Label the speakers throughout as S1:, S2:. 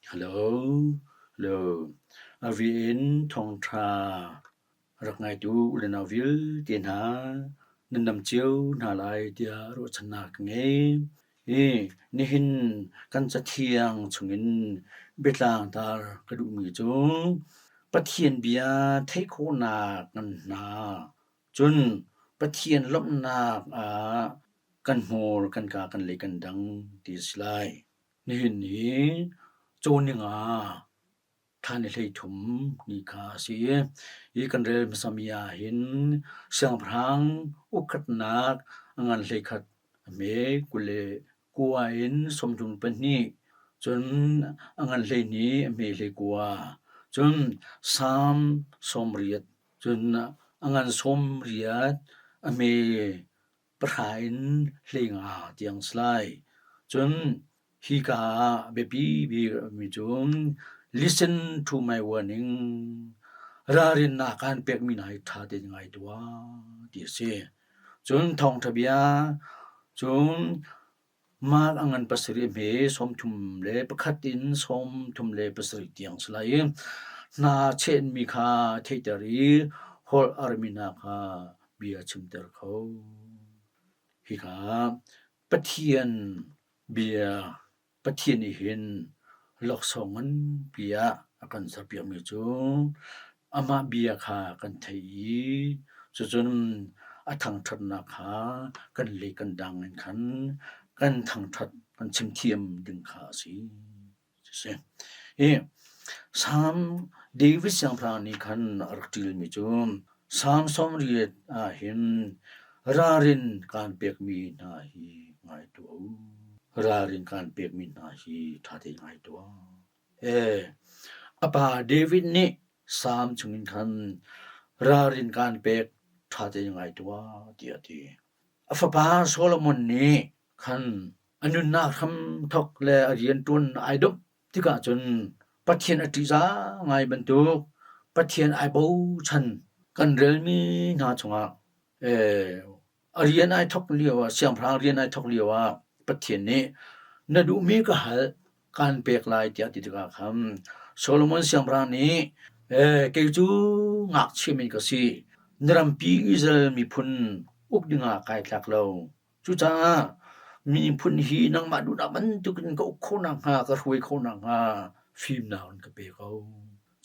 S1: Hello, hello. A vi in thawngṭha rak ngaitu u le nau vialte hna nan dam cio hna lai tiah ruahchannak ka ngei. Hi nihin kan cathiang chungin biatlang tar ka duhmi cu Pathian bia theih khawhnak ngan hna cun Pathian lawmhnak ah kan hmur kan ka kan lei kan dang ti a si lai. Nihin hi cawning ah thla ni 13 ni kha a si i hi kan rel hmasami ah hin siangpahrang ukkhatnak a ngan 11 a hme 29 in 32 cun a ngan 12 a hme 19 cun Salm 80 cun a ngan 80 a hme pahra in 15 tiang a si lai. Cun hika ah biapi bik a ummi cu listen to my warning ralrinnak aan pekmi hna hi ṭha tein ngai tuah ti a si. Cun thawngṭha bia cun Mark a ngan pasarih a hme 31 in 37 tiang a si lai i hna chenmi kha theihter i holh a rami hna kha bia chimter kho. Hika Pathian bia Pathian nih hin laksawng nganpi ah a kan serpiakmi cu amah bia kha kan theih i cucun a thangṭhatnak kha kan le kan dang in khan kan thangṭhat kan chimthiam ding kha a si. Si. Hi Salm David siangpahrang nih khan a rak ṭilmi cu Salm 80 ah hin ralrin kaan pekmi hna hi ngai tuah u. Ralrin kaan pekmi hna hi ṭha tein ngai tuah. Ee, a pa David nih Salm chungin khan ralrin kaan pek ṭha tein ngai tuah tiah a ti. A fapa Solomon nih khan a nunnak hramthawk le a rianṭuan ai domh tikah cun Pathian a ṭihzah ngai bantuk Pathian ai bochan kan relmi hna chungah a rian ai thawk lio ah siangpahrang rian ai thawk lio ah Pathian nih na duhmi ka hal kaan pek lai tiah ti tikah khan Solomon siangpahrang nih kei cu ngakchia men ka si na rampi Israel miphun uk dingah kai tlak lo Cucaah miphun hi nangmah duhnak bantukin ka uk khawh nakhnga, ka hruai khawh nakhnga fimnak in ka pe ko.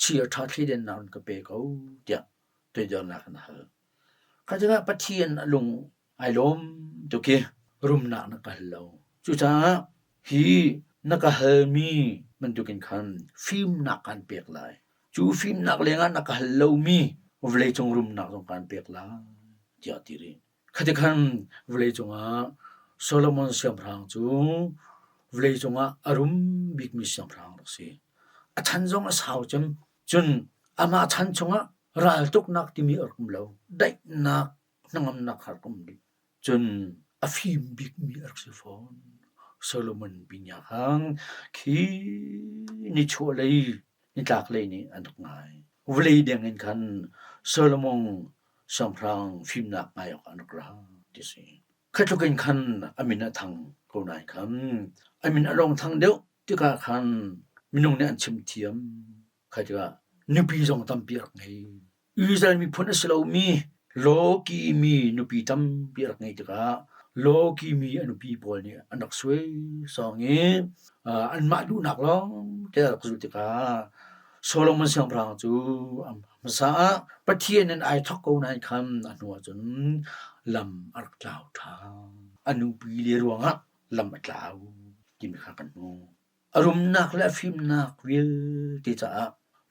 S1: Chia ṭha thleidannak in ka pe ko tiah toidornak in a hal. Kha tikah Pathian a lung ai lawm tuk i rumnak na ka hal lo. Cucaah hi na ka halmi bantukin khan fimnak kaan pek lai. Cu fimnak lengah na ka hal lomi vawleicung rumnak zong kaan pek lai tiah a ti rih. Khatikhan vawleicung ah Solomon siangpahrang cu vawleicung ah a rum bikmi siangpahrang a rak si. A chan zong a sau cem. Cun amah chan chungah raltuknak timi a rak um lo. Daihnak, hnangamnak kha a rak um dih. Cun a fim bikmi a rak si fawn. Solomon pinya khan khi nichuahlei nitlaklei nih an rak ngai. Vawlei deng in khan Solomon siangpahrang fimnak ngai awk an rak ra ti si. Kha tluk in khan a min a thang ko nain khan a min a lawng thang deuh tikah khan minung nih an chim thiam. Kha tikah nupi zong tampi a rak ngei. Israel miphun a si lomi lawki mi nupi tampi a rak ngeih tikah lawki mi a nupi pawl nih an rak suai sawng i anmah duhnak lawng te a rak zulh tikah Solomon siangpahrang cu hmasa ah Pathian in ai thawk ko nain khan a hnu ah cun lam a rak tlau ṭhan. A nupi le ruangah lam a tlau timi kha kan hmuh. A rumnak le a fimnak vialte caah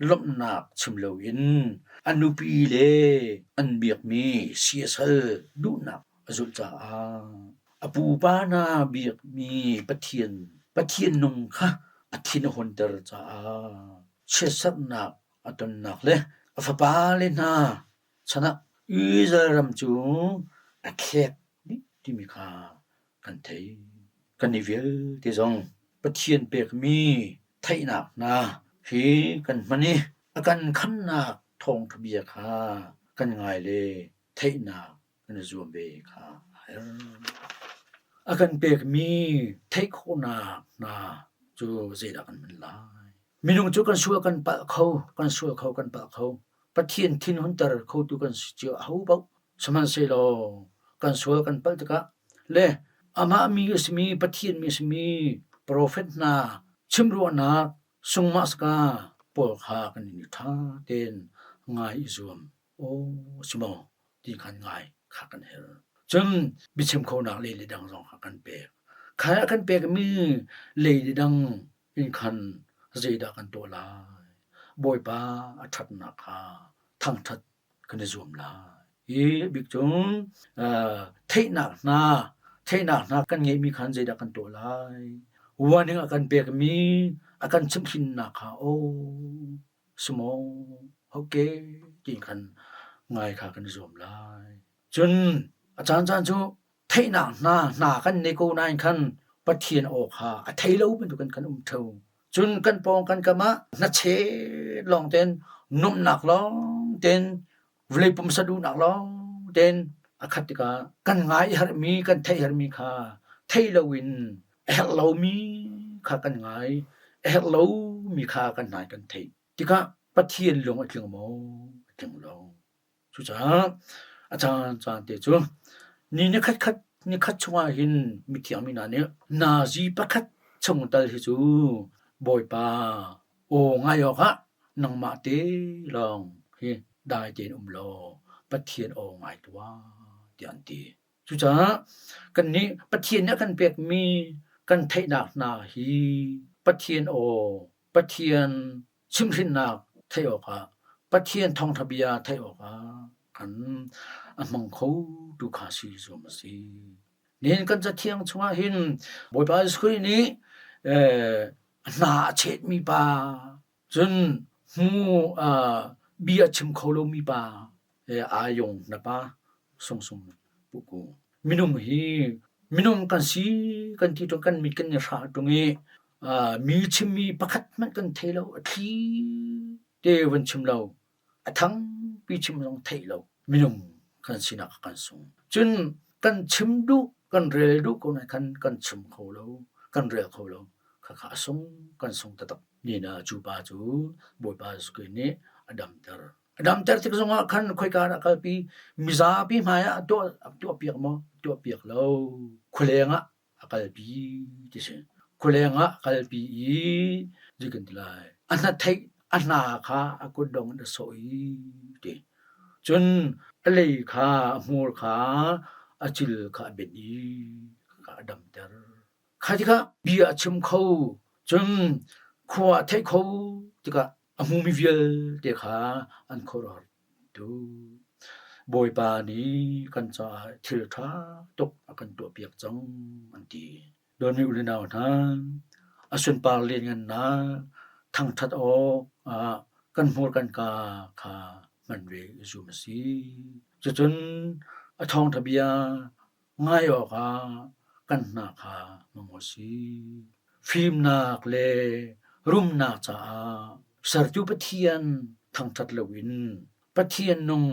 S1: lawmhnak chim loin a nupi le an biakmi siasal duhnak a zulh caah a pupa hna biakmi Pathian Pathian nung kha a thin a hunter caah chiatserhnak a tonnak le a fapale hna chan ah Israel ram cu a thlek dih timi kha kan theih. Kannih vialte zong Pathian pekmi theihnak hna hi kan hman i a kan khamnak thawngṭha bia kha kan ngai le theihnak kan i zuam ve kha a herh. A kan pekmi theih khawhnak hna cu zeidah kan hman lai? Minung cu kan sual kan palh kho, kan sual kho, kan palh kho. Pathian thinhunter khotu kan si cio aho paoh. Sihmanhsehlaw kan sual kan palh tikah le amah mi a simi Pathian mi a simi profet hna chimruahnak sungmahsaka pawl kha kan i ṭha tein ngai i zuam. Aw si maw ti khan ngai kha kan herh. Cun biachim khonak lei le dang zong kha kan pek. Kha a kan pekmi lei le dang in khan zeidah kan tuah lai? Bawipa a ṭhatnak kha thangṭhat kan i zuam lai. Hi bik cun theihnak hna theihnak hna kan ngeihmi khan zeidah kan tuah lai? Warning a kan pekmi a kan chimhhrinnak kha aw si maw okay ti khan ngai kha kan i zuam lai. Cun a caancaan cu theihnak hna hna kan nei ko nain khan Pathian aw kha a thei lo bantukin kan um ṭheo. Cun kan pawng kan kam ah hnachet lawng tein nuamhnak lawng tein vawlei pumsa duhnak lawng tein a khat tikah kan ngai herhmi kan theih herhmi kha thei loin a herh lomi kha kan ngai a herh lomi kha kan ngai kan theih tikah Pathian lung a tling maw? A tling lo. Cucaah a caancaan te cu ni nikhat khat nikhat chungah hin mithiang mi hna nih nazi pakhat chung tal hi cu Bawipa aw ngai awkah nangmah te lawng hi dai tein um law Pathian aw ngai tuah tiah an ti. Cucaah kannih Pathian nih a kan pekmi kan theihnak hna hi Pathian aw, Pathian chimhhrinnak theih awkah Pathian thawngṭha bia theih awkah kan a hmang kho tu kha si zuam a si. Nihin kan cathiang chungah hin Bawipa Jesuh Khrih nih a hna a chetmi pa cun hmu bia a chim kho lomi pa aa yong na pa sungsung puku minung hi minung kan si kan ti ṭung kan mit kan i hrah ṭung i mi chimmi pakhat hmanh kan thei lo, a thli te van chim lo, a thangpi chim zong theih lo, minung kan sinak kan sung. Cun kan chim duh, kan rel duh ko nain khan kan chim kho lo, kan rel kho lo. Khakha a sung, kan sung taktak. Nina cu pa cu Bawipa Jesuh Khrih nih a damter. A damter tik zongah khan khoika dah kalpi mizapi hmai ah tuah tuahpiak maw? Tuahpiak lo. Khualeng ah a kalpi ti si. Khualeng ah a kalpi i zei kan ti lai a hnatheih a hna kha a kutdong in a sawh i ti. Cun a lei kha a hmur kha a cil kha a benh i kha a damter. Kha tikah bia a chim kho cun khua a theih kho tikah a hmumi vialte kha an khuaruahhar tu. Bawipa nih kan caah thil ṭha tuk a kan tuahpiak cang an ti. Dawtmi u le nau hna, a sunpar lianngannak thangṭhat awk ah kan hmur kan kaa kha hman ve i zum a si. Cucun a thawngṭha bia ngai awkah kan hna kha hmang u sih. Fimnak le rumnak caah sertu Pathian thangṭhat loin Pathian nung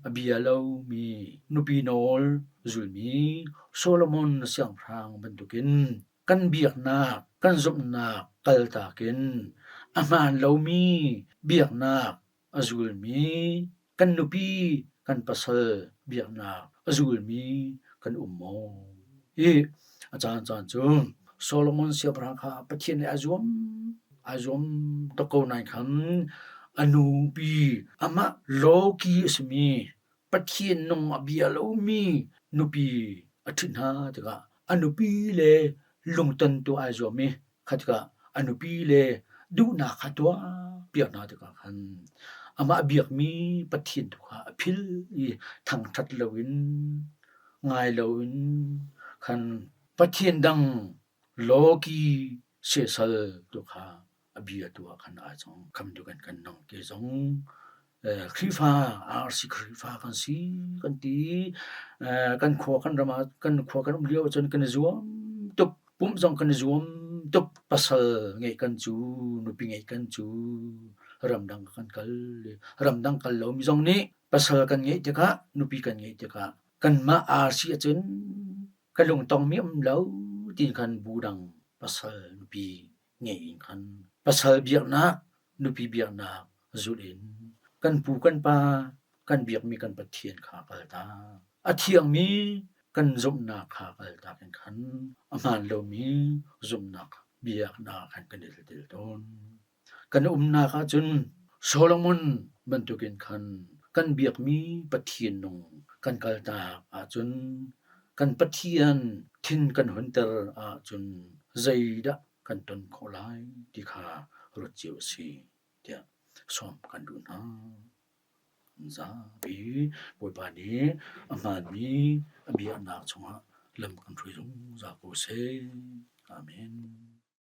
S1: a bia lomi nupi nawl zulmi Solomon siangpahrang bantukin kan biaknak, kan zumhnak kaltak in a hmaan lomi biaknak a zulmi kan nupi kan pasal biaknak a zulmi kan um maw? Hi a caancaan cu Solomon siangpahrang kha Pathian nih a zuam aa zuam tuk ko nain khan a nupi amah lawki a simi Pathian nung a bia lomi nupi a ṭhit hna tikah a nupi le lungton tu ai zuam i kha tikah a nupi le duhnak kha tuahpiak hna tikah khan amah biakmi Pathian tu kha a philh i thangṭhat loin ngai loin khan Pathian dang lawki siasal tu kha a bia tu ah khan aa cang. Khamtu kan kan nung ti zong Khrihfa RC Khrihfa kan si kan ti. Kan khua kan ram ah kan khua kan um lio ahcun kan i zuam tuk. Pumh zong kan i zuam tuk. Pasal ngeih kan cu, nupi ngeih kan cu, ramdang kan kal. Ramdang kal lomi zong nih pasal kan ngeih tikah, nupi kan ngeih tikah kanmah RC ahcun ka lungtongmi um lo ti khan bu dang pasal nupi. ngei in khan pasal biaknak, nupi biaknak zulh in kan pu kan pa kan biakmi kan Pathian kha kaltak. A thiangmi kan zumhnak kha kaltak in khan a hmaan lomi zumhnak biaknak khan kan i tel tawn. Kan umnak ahcun Solomon bantukin khan kan biakmi Pathian nung kan kaltak ahcun kan Pathian thin kan hunter ahcun zeidah kan ton khawh lai ti kha ruat cio a si tiah sawm kan duh hna. Zapi Bawipa nih a hmaanmi a biaknak chungah lam kan hruai zungzal ko seh. Amen.